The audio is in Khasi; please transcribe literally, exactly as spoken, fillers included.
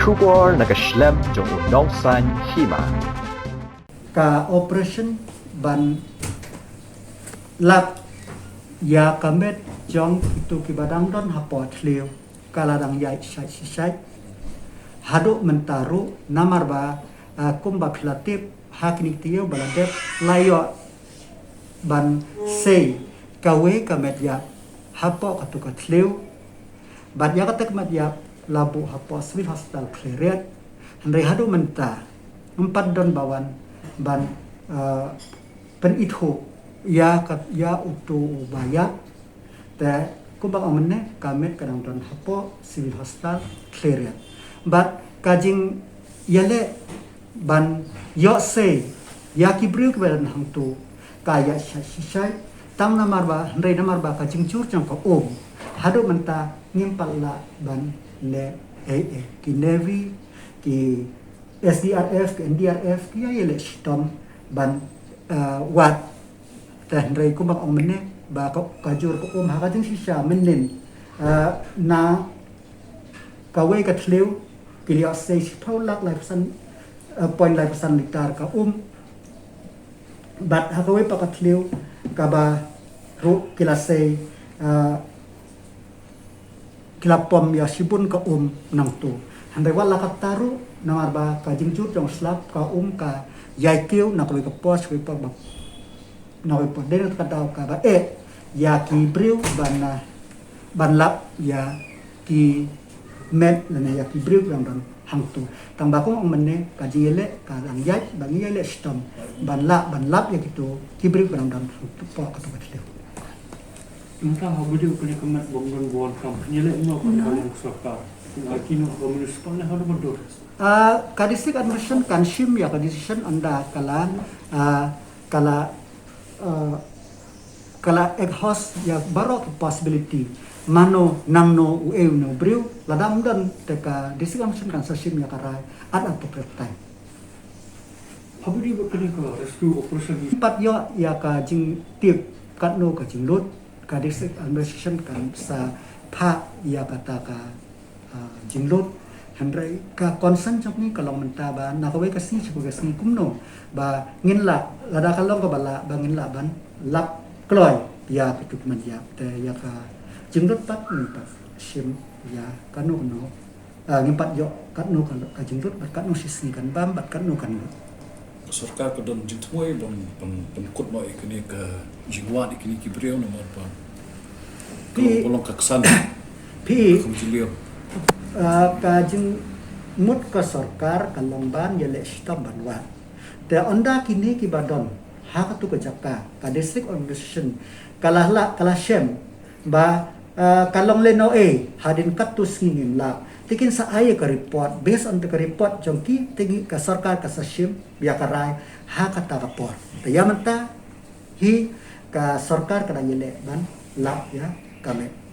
Khubor na ka shlem jong u nongsan hima. Ka operation ban lap ïa ka met jong kito kiba dang don hapoh thliew ka la dang ïaid shait shait. Haduh mynta ruh namar ba, ah, kumba phi la tip ha kine ki taïew ba la dep la ïoh ban sei kawei ka met ïap hapoh kato ka thliew. Bad ïa kata ka met ïap la buh hapoh Civil Hospital Khliehriat. Hynrei haduh mynta ym pat don ba wan ban, eh, pynithuh ïa ka, ïa uto uba ïap. Te kumba ong mynne ka met ka dang don hapoh Civil Hospital Khliehriat. Bad ka jingïaleh ban ïoh sei ïa ki briew kiba don hangto ka ïaid shait shait. Tang namar ba, hynrei namar ba ka jingjur jong ka um haduh mynta ngim pat lah ban leh ei ei. Ki Navy, ki S D R F, ki N D R F ki ïa ïaleh shitom ban, eh, wad. Te hynrei kumba ong mynne ba ka, ka jur ka um ha ka jingshisha mynnin, eh, na kawei ka thliew ki la ïoh sei shiphew lak laiphew san, eh, point laiphew san litar ka um. Bad ha kawei pat ka thliew kaba ruh ki la sei, eh, ki la pom ïa shibun ka um nangto. Hynrei wat la katta ruh namar ba ka jingjur jong slap ka um ka ïai kiew na kawei ka por sha kawei ka por ba na kawei ka por dei na kata ka daw kaba eh ïa ki briew ban, ah, ban lap ïa ki met lane ïa ki briew kiba dang don hangto. Tang ba kumba ong mynne ka jingïaleh ka dang ïaid ba ngi ïaleh shitom ban lah ban lap ïa kito ki briew kiba dang don hangto hapoh kato ka thliew. Mynta haba dei kane ka met bym don ba wan kam, phin ïaleh kumno ka, hmm, ka long ka sorkar? Phin ai kino ka municipal ne haduh ba dur? Ah, ka district administration kan shim ïa ka decision ynda ka la, ah, ka la, ah, ka la exhaust ïa baroh ki possibility. Mano, nangno, uei une u briew, lada ym don te ka district administration kan sa shim ïa ka rai at appropriate time. Haba dei bad kane ka rescue operation, ngim pat ïoh ïa ka jingtip katno ka jinglut, ka district administration kan sa phah ïa kata ka, ah, jinglut. Hynrei ka concern jong ngi ka long mynta ba na kawei ka sngi sha kawei ka sngi kumno ba ngin lah, lada ka long kaba lah ba ngin lah ban lap kloi ïa kito ki met ïap. Te ïa ka jinglut pat ngim pat shim ïa kano kano. Ah, ngim pat ïoh katno ka, ka jinglut bad katno shisngi kan bam bad katno kan lut. Ka sorkar ka don jingthmu ban, ban, ban pynkut noh ïa kine ka jingwad ïa kine ki briew namar ba ka, phi, long, ka long ka ksan. Phi, ka kam jylliew. Ah, ka jingmut ka sorkar ka long ban ïaleh shitom ban wad. Te ynda kine kiba don ha kato ka jaka, ka district administration ka la, la, ka la shem ba, ah, ka long lehnohei, hadien katto sngi ngin lap. Te kin sa ai ka report, based on ka report jong ki, te ngi, ka sorkar ka sa shim ïa ka rai ha kata ka por. Te ïa mynta hi ka sorkar ka dang ïaleh ban lap ïa ka met.